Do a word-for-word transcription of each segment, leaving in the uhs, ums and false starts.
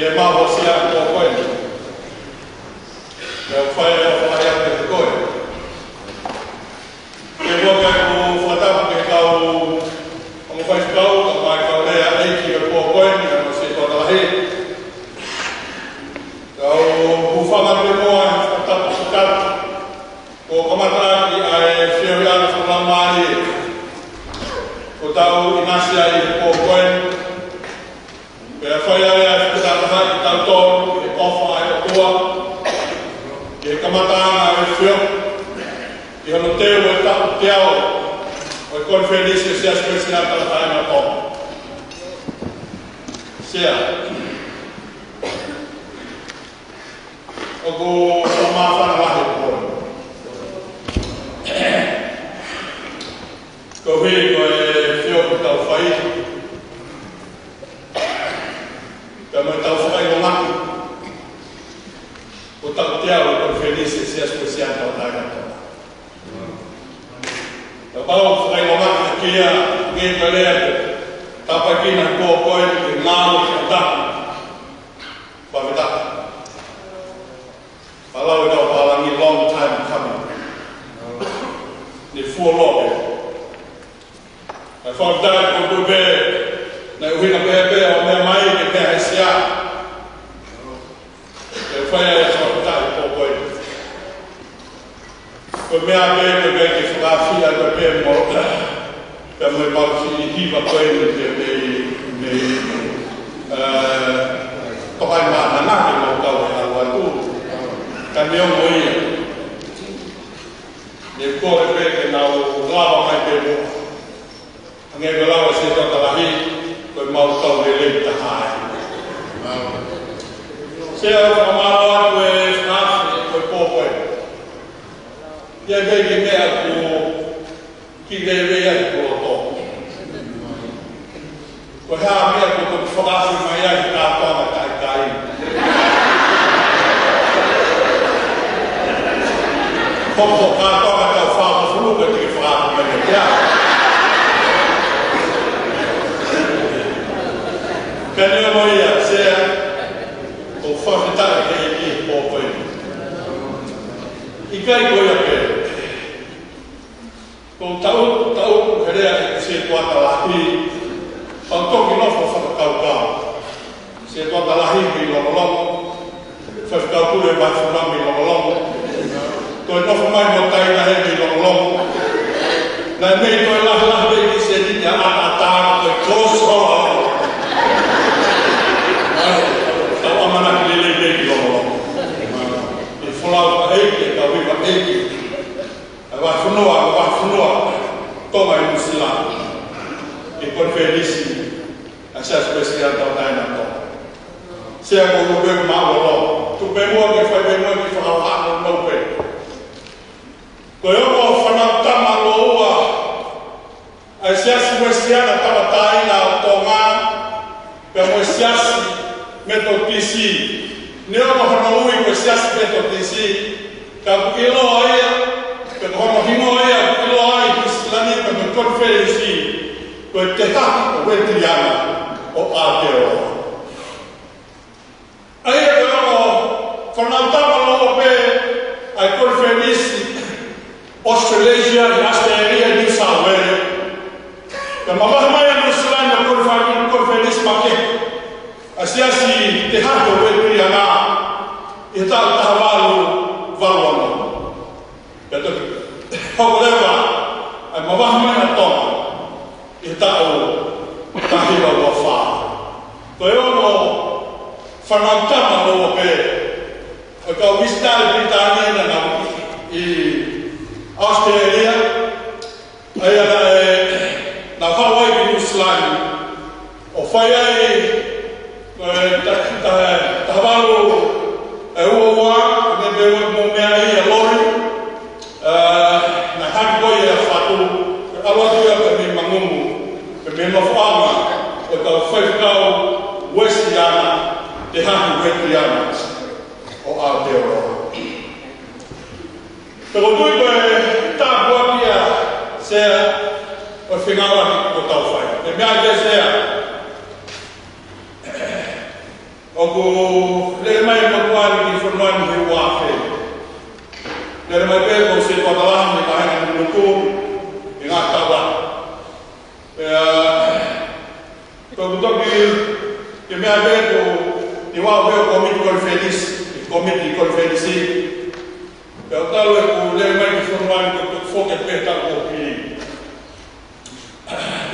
Ke mau hosea ko koe. Ke fai e fai ake ko koe. Ke mo ke mo fakatapu ke kau ongo faifekau, ka mai kau lea ʻeiki ʻo ko koe, ni ano se kua talahi. Kau hūfanga ke mo fakatapu fakatapu. Ko kamata ʻaki ʻa e feohiʻanga fakalangi ko tau ʻinasi ai ko koe. Pea fai ai ʻa e fakataha ʻi tautolu ʻi he ʻofa ʻa e ʻOtua. ʻI he kamataʻanga ʻo e feohi. ʻI hono teu e taʻu teau ʻo e konifelenisi ʻo e Siasi Uēsiliana Tauʻatāina ʻo Tonga. Sea. ʻOku ou māfana lahi koe. Koeʻuhi ko e feohi ʻoku tau fai. Pea mo ʻetau fakaʻilongaʻi. Ko e taʻu teau ʻo e konifelenisi ʻo e Siasi Uēsiliana Tauʻatāina ʻo Tonga. Kapau ʻoku fakaʻilongaʻi ʻaki ia, nge ka lea ko. Tāpuekina ko koe ke ngalo ke tapu. Fakafetaʻi. Falau e kau pālangi, long time coming. Ne fuoloa pē. ʻE fakafetaʻi ko tupe, naʻe ʻuhinga pē pē ʻo meʻa mai ke pehē ʻa e sea. ʻE fai ʻa e fakafetaʻi ko koe. Ko e meʻa pē ko e meʻa ke fakafia ko pē mo, pea mo e mau kiʻi hiva ko eni ke mei, mei, ē, toka ʻi mānanga ke mau kau e halu atu. Ka neongo ia. Ne kole pē ke nau lava mai pē mo. Hangē ko e lau ʻa Setuata Lahi, ko e mau tau lelei taha ai. Sea, fakamālō atu e fakafe ko e pō ko ē. Ia pē ke meʻa ko kiʻi lelei ai ko loto. Ko e hā meʻa ko e fakafe mai ai ka toa ma kai kai. Ko ko ka toa ma kau fā ma fulu ka te ke fakafe mai ai. Ka neongo ia, Sea, ʻoku fakafetaʻi ki he ʻEiki he pō ko eni. ʻIkai ko ia pē. Ko e taʻu, taʻu, ko e lea ʻa Setuata Lahi, pau toki nofo fakakaukau. Setuata Lahi mei Longolongo, Faifekau Pule Vaifuna mei Longolongo. Ko e nofo mai mo Taina he mei Longolongo. Naʻe mei ko e lahi lahi mei ki se ni ia ʻa ʻata ko e close call. Tau ʻamanaki lelei mei ki Longolongo. ʻE folau ʻa ʻEiki, ʻe kau hiva ʻEiki. ʻA e vahefonua, ʻa e vahefonua Tonga ʻi Nuʻusila, ʻi he konifelenisi ʻa e Siasi Uēsiliana Tauʻatāina ʻo Tonga. Sea, ko e ʻuhinga mālōlō. Tuku pē muʻa ke fai pē muʻa ke fakahā ʻo nau pē. Ko e ongo fānau tama ʻe ua ʻa e Siasi Uēsiliana Tauʻatāina ʻo Tonga, pea mo e Siasi Metotisi. Neongo hono ui ko e Siasi Metotisi, ka ʻoku ʻiloa ia, pea ko hono hingoa ia ʻoku ʻiloa ai ʻi Nuʻusila ni pea mo e konifelenisi, ko e Te Hahi ʻo Uētiliana ʻo Aotearoa. ʻA ia ko e ongo fānau tama ʻe ua pē ʻa e konifelenisi Australasia, ʻi ʻAositelēlia, New South Wales. Pea mavahe mai ʻa Nuʻusila ni ʻo konifa-, konifelenisi makehe ʻa e Siasi Te Hahi ʻo Uētiliana ʻi he taʻu taha valu valu ono. Pea toki hoko leva ʻa e mavahe mai ʻa Tonga ʻi he taʻu taha hiva ua fā. Ko e ongo fānau tama ʻe ua pē ʻo e kau misinale Pilitānia naʻa nau ʻi ʻAositelēlia, ʻa ia naʻe, naʻa nau haʻu ai ki Nuʻusila ni ʻo fai ai, ē, ta-, ta-, taha valu ʻe ua ua, ne pe ua mo mea ia lori, ē, naʻe hake ko ia ʻa Fatu, ʻalu atu ia pē mei Mangungu, pē mei he nofoʻanga ʻo e kau faifekau Uēsiliana, Te Hahi Uētiliana ʻo Aotearoa. Pea ʻoku ou tui ko e tāpuaki ia, Sea, ʻo e fengāueʻaki ʻoku tau fai. Pea meʻa ke Sea. ʻO ʻOku lele mai e motuʻa ni ki fonua ni he uafe. Lele mai pē ko se tuatalahi ni ka hanga ni luku e ngā tawa. Pea, ko kutoki ke mea pē ko ni wau pē ko miti konifelenisi, komiti konifelenisi. Pea ʻo talu e ku lele mai ki fonua ni ko foke pē tau ko pili.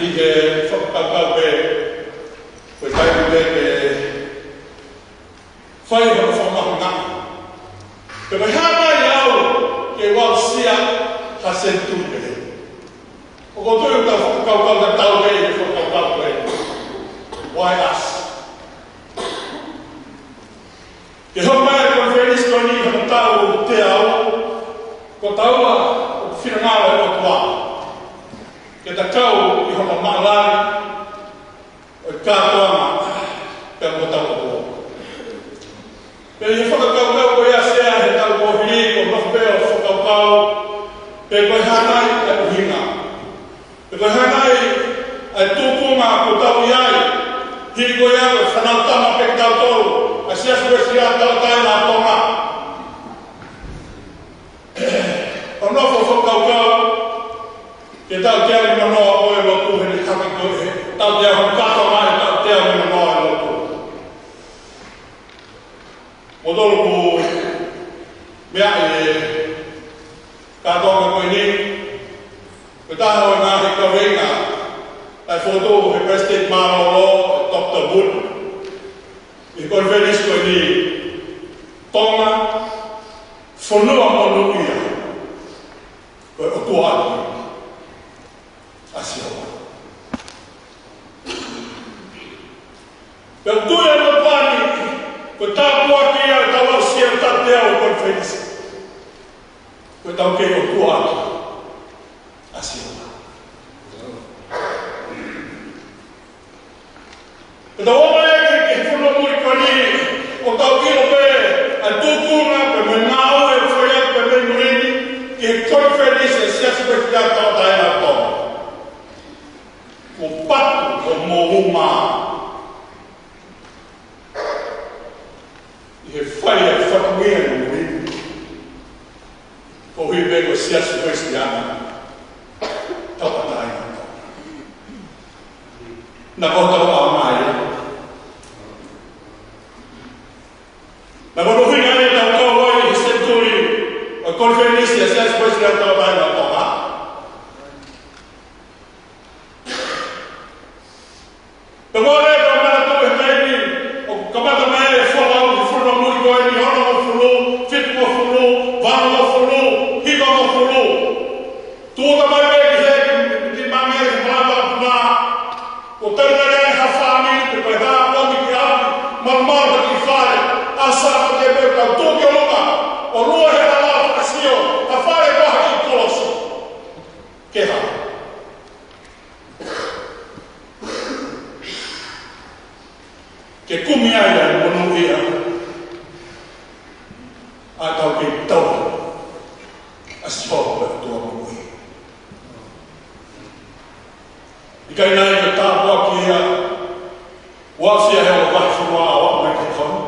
ʻI he fakakaukau pē, ko e taimi pē ke fai ha fakamahuʻinga. Pe ko e hā mai au ke u aʻusia ha senituli pē. ʻOku ou tui ʻoku tau fakakaukau tatau pē ʻi he fakakaukau pē. Why us? Ke hoko mai e konifelenisi ko eni ha tau teau, ko taua ʻoku finangalo e ʻOtua ke ta kau ʻi hono maʻalaʻala ʻo e kātoanga pea mo tautolu. Pea ʻi he fakakaukau ko ia Sea he taʻu kuo hili, ko e maʻu pē ʻo fakakaukau pe ko e hā nai e ʻuhinga, pe ko e hā nai e tūkunga ʻoku tau ʻi ai, hili ko ia ko e fānau tama pē kitautolu ʻa e Siasi Uēsiliana Tauʻatāina ʻo Tonga. ʻO nofo fakakaukau ke taʻu teau nimanoa ʻo e lotu he ni haki ko e taʻu teau, kātoanga he taʻu teau nimanoa ʻo e lotu. Mo tolu ku meʻa ʻi he kātoanga ko eni, ko e taha ʻo e ngaahi kaveinga naʻe fokotuʻu he Palesiteni Mālōlō, Doctor Wood, ʻi he konifelenisi ko eni: Tonga, fonua monūʻia, ko e ʻOtua ʻa Sihova. Pea ʻoku tui e motuʻa ni ko e tāpuaki ia ʻetau aʻusia e taʻu teau ʻo e konifelenisi, ko ʻetau kei ʻOtua ʻa Sihova. Pea tau ō mai ki he fonua muli ko eni, ʻo tau ʻilo pē ʻa e tūkunga pea mo e ngāue ʻoku fai atu pē mei muli ni ʻi he konifelenisi ʻa e Siasi Uēsiliana Tauʻatāina ʻo Tonga. Kuo patu ʻo moʻunga ʻi he fai ʻa e fatongia ni muli ni. Ko e ʻuhi pē ko e Siasi Uēsiliana Tauʻatāina. Naʻa ko tau ʻa mai. Naʻa ko e ʻuhinga ia ʻetau kau ai he senituli ʻo e konifelenisi ʻa e Siasi Uēsiliana Tauʻatāina ʻo Tonga. Pea ʻoku ou lea ʻo manatu he taimi ʻoku kamata mai e folau ki he fonua muli ko eni, onongofulu, fitungofulu, valungofulu, hivangofulu. Tuʻuta mai pē ki he, ki, ki Mangere, ki Malaʻe Valapuna. Kuo tali mai ai ha fāmili, pe ko e hā, ʻomi ki ʻapi, malumalu ki fale, ʻa Sāpate pē kau tuʻu ki ʻolunga, ʻo lue he hala fakasio, ha fale ko ha kiʻi kolosi. Ke hā? Ke kumi ai ʻa e monūʻia ʻa ʻetau kei tauhi ʻa Sihova ko e ʻOtua moʻui. ʻIkai naʻe ʻi ai e tāpuaki ia ʻoku aʻusia he ʻo vahe fonua ʻo aʻu mai ki he ʻaho ni?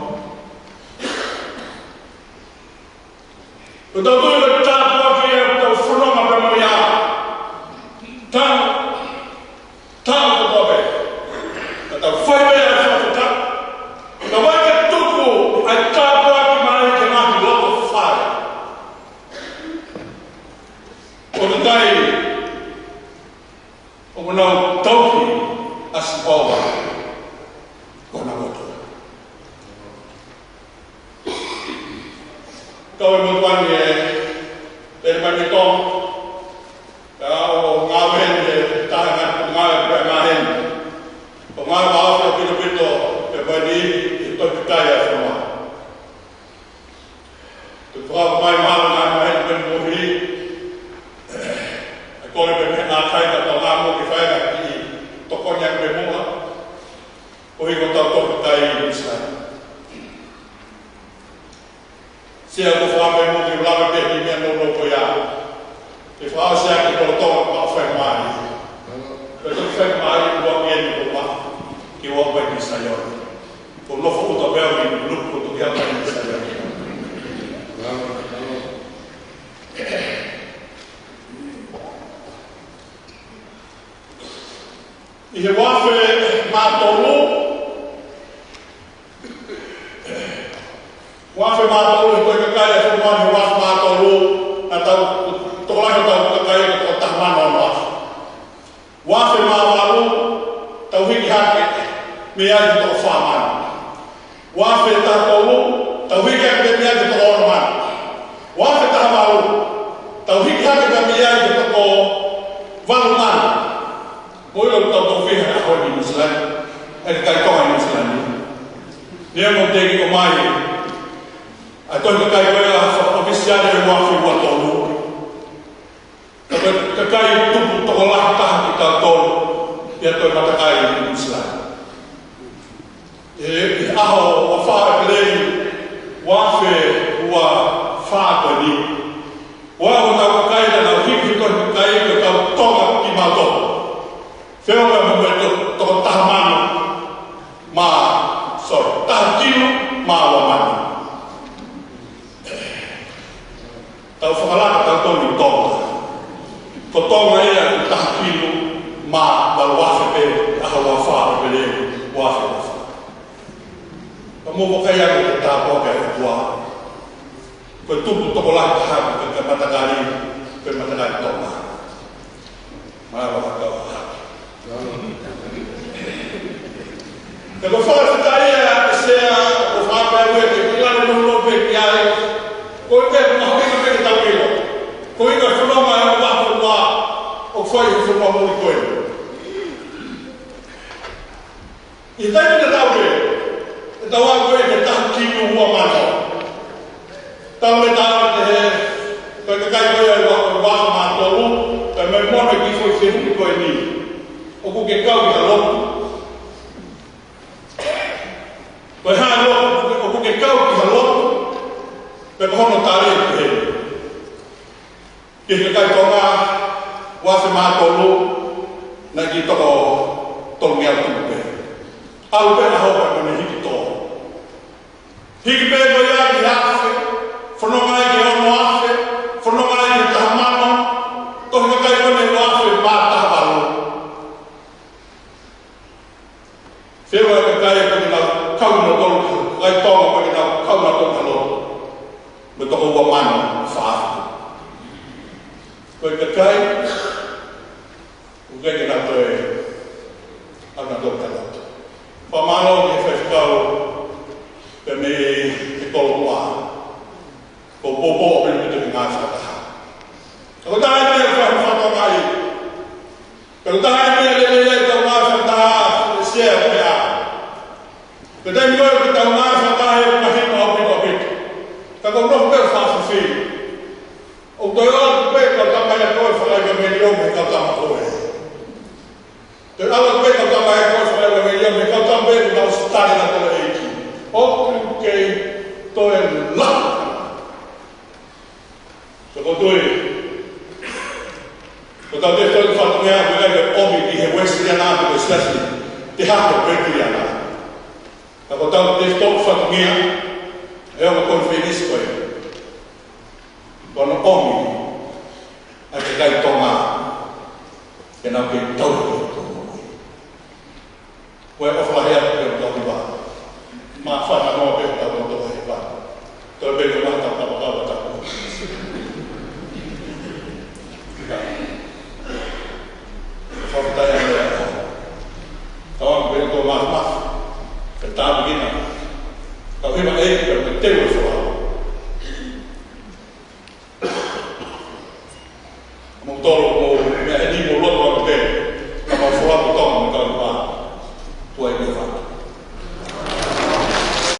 Ko e tau tui ko e tāpuaki ia ʻoku tau fononga pē mo ia. Tau, tau kotoa pē. Ka tau fai pē ʻa e fakafetaʻi. Ka ʻoku ʻikai ke tuku ʻa e tāpuaki mai ki he ngaahi loto fale. ʻOku tau ʻi ai ʻoku nau tauhi ʻa Sihova ko honau ʻOtua. Kau e motuʻa ni ʻe lele mai mei Tonga. Pea ʻoku ngāue heni he taha ngaahi ngāue pē ngaahi heni. ʻOku ngāue ʻaupito pito pē mai ni ʻi he toki kai ʻa e fonua. Te u fakahoko mai mahalo ngaahi maheni pē mo hili. ʻE kole pē mei he ngaahi kai ka tau ngāue mo ke fai ka ki tokoni ake pē muʻa. ʻI he uaafe mā tolu, uaafe mā tolu, he ko e kakai ʻa e fonua ni, uaafe mā tolu, naʻa tau, tokolahi hotau kakai ko e toko taha mano ono afe. Uaafe mā valu, tau hiki hake mei ai ki he toko fā mano. Uaafe taha tolu, tau hiki hake mei ai ki he toko ono mano. Uaafe taha valu, tau hiki hake mei ai ki he toko valu mano. Ko ia ʻoku tau tofiha he ʻaho ni ʻi Nuʻusila ni, ʻa e kakai Tonga ʻi Nuʻusila ni. Neongo ʻoku teʻeki ʻomai ʻa e tohi kakai ko ia ʻa e ʻōfisiale ʻo e uaafe ua tolu. Ka ko e kakai tupu tokolahi taha kitautolu ʻi he Toe Matakali ʻi Nuʻusila ni. ʻI he ʻaho ua fā ʻEpeleli, uaafe ua fā ko eni, ʻoku ʻi ai hotau kakai naʻa nau hiki he tohi kakai ko e kau Tonga kimautolu. Feʻunga mo e to-, toko taha mano mā, sorry, taha kilu mā ua mano. Tau fakalaka tautolu ʻi Tonga. Ko Tonga ia ʻoku taha kilu mā valu afe pē, ʻaho ua fā ʻEpeleli, uaafe ua fā. Ka mou vakai ange ki he tāpuaki ʻa e ʻOtua. Ko e tupu tokolahi taha ʻi he Matakali, ko e Matakali Tonga. Mālō e kau hake. Ka ko e fakafetaʻi ia ʻa e Sea, ʻoku ou fakapēpē ke ʻi lalo nono pē ki ai. Ko e meʻa mahuʻinga pē ke tau ʻilo. Ko e ʻuhinga e fononga ʻa e ʻOtua ʻoku fai he fonua muli ko eni. ʻI he taimi tatau pē, ʻe tau aʻu ko ē ki he taha kilu ua mano. Talu mei he taʻu ʻe taha, ko e kakai ko ia ʻi he uaafe mā tolu, pea mei he mono ki he foʻi fehuʻi ko eni. ʻOku ke kau ki ha lotu? Ko e hā e lotu, ʻoku ke kau ki ha lotu? Pea ko hono tali ʻe pehē: Ki he kakai Tonga, uaafe mā tolu, naʻe kiʻi toko tolungeau tupu pē. ʻAlu pē ʻaho pea mo ʻene hiki tō. Hiki pē ko ia ki he afe, fononga ai ki he ono afe, fononga ai ki he taha mano, tohi kakai ko eni uaafe mā taha valu. Feʻunga e kakai ʻoku ʻikai ke nau kau nautolu, kakai Tonga ʻoku ʻikai ke nau kau nautolu ki ha lotu, mei he toko ua mano fā afe. Ko e kakai ʻoku ʻikai ke nau toe ʻalu nautolu ki ha lotu. Fakamālō ki he faifekau pea mei he kolomuʻa. Ko e poupou ʻaupito ki he ngaahi fakataha. Ka ko e taha e meʻa ʻoku fai hono fakatokangaʻi. Ka ko e taha e meʻa lelei ai ʻetau ngaahi fakataha, ʻe Sea, ʻoku meʻa. Ko e taimi ko ē ʻoku ʻi ai ʻetau ngaahi fakataha ʻoku mahino ʻaupito ʻaupito. Ka ko e nofo pē ʻo fakafifi. ʻOku toe ʻalu pē kau tama ia ko ē fakaʻevangeliō mei he kau tama ko ē. Toe ʻalu pē kau tama ia ko ē fakaʻevangeliō mei he kau tama pē ʻoku nau ʻosi tali ʻa e ʻEiki. ʻOku kei toe lahi. Ko e tui, ko ʻetau tefitoʻi fatongia, ʻoku ʻikai ke ʻomi ki he Uēsiliana pe ko e siasi te hake pe ki ana. Ka ko ʻetau tefitoʻi fatongia, ʻe ʻomi ko e konifelenisi ko ē, ko hono ʻomi ʻa e kakai Tonga ke nau kei